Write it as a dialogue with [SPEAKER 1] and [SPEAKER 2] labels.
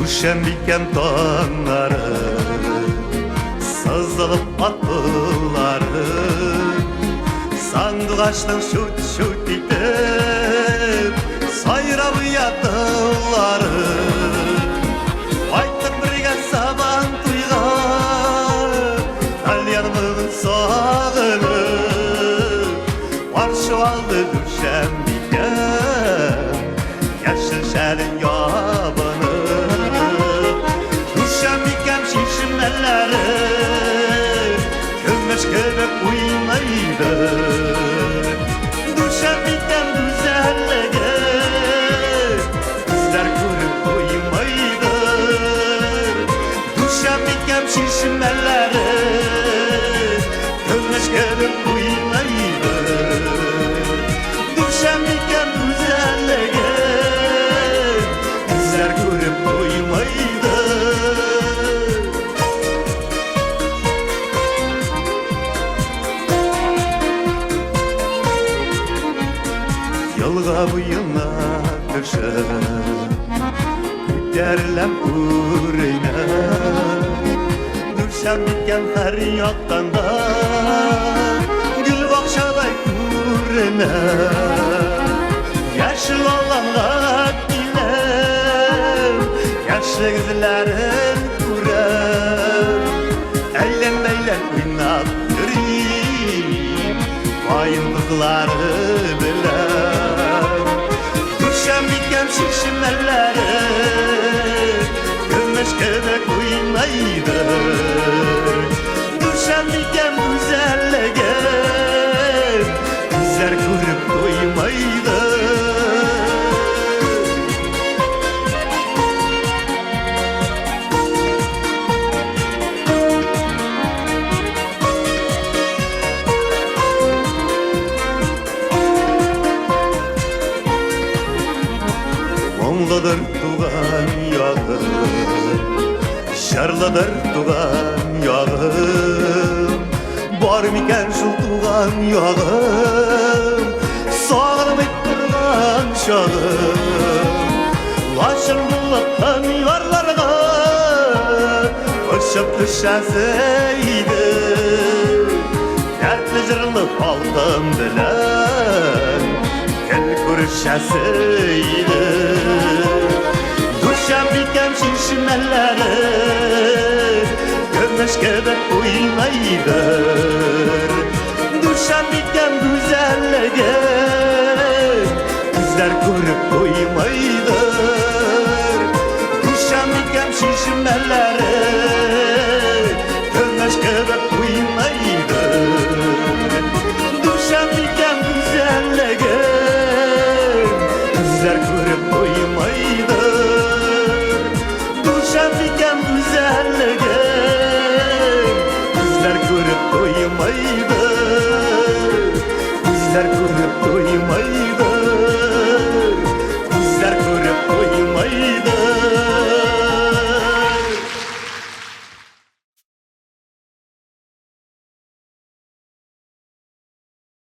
[SPEAKER 1] Түшәмбикәм таңнары, сызылып атулары, Сандугачның чут-чут итеп сайрап ятулары. Кайттык бергә Сабан туйга, Тальян моңын сагынып, Каршы алды Түшәмбикәм, Яшел шәлен ябынып. Түшәмбикәм чишмәләре Көмеш кебек уйныйды. Түшәмбикәм гүзәллеге Күзләр күреп туймыйдыр. Түшәмбикәм чишмәләре Көмеш кебек уйныйды. Түшәмбикәм гүзәллеге Күзләр күреп туймыйдыр. Елга буена төшеп, күтәреләм үренә. Дүшәмбикәм һәр яктан да гөл бакчадай күренә. Яшел аланга киләм, яшьлек эзләрен күрәм. Әйлән-бәйлән уйнап йөрим, каен кызлары белән. Түшәмбикәм чишмәләре көмеш кебек уйныйдыр. Түшәмбикәм гүзәллеген күзләр күреп туймыйдыр. Моңлыдыр туган ягым, җырлыдыр туган ягым. Бар микән шул туган ягым, сагынып торган чагым. Лачын булып тын ярларга очып төшәсе иде. Дәртле җырлы халкым белән гел күрешәсе иде. Дүшәмбикәм чишмәләре көмеш кебек уйныйдыр. Дүшәмбикәм гүзәллеге күзләр күреп туймыйдыр. Дүшәмбикәм чишмәләре көмеш кебек уйныйдыр. Дүшәмбикәм гүзәллеге күзләр күреп туймыйдыр. Дүшәмбикәм гүзәллеге күзләр күреп туймыйдыр. Күзләр күреп туймыйдыр.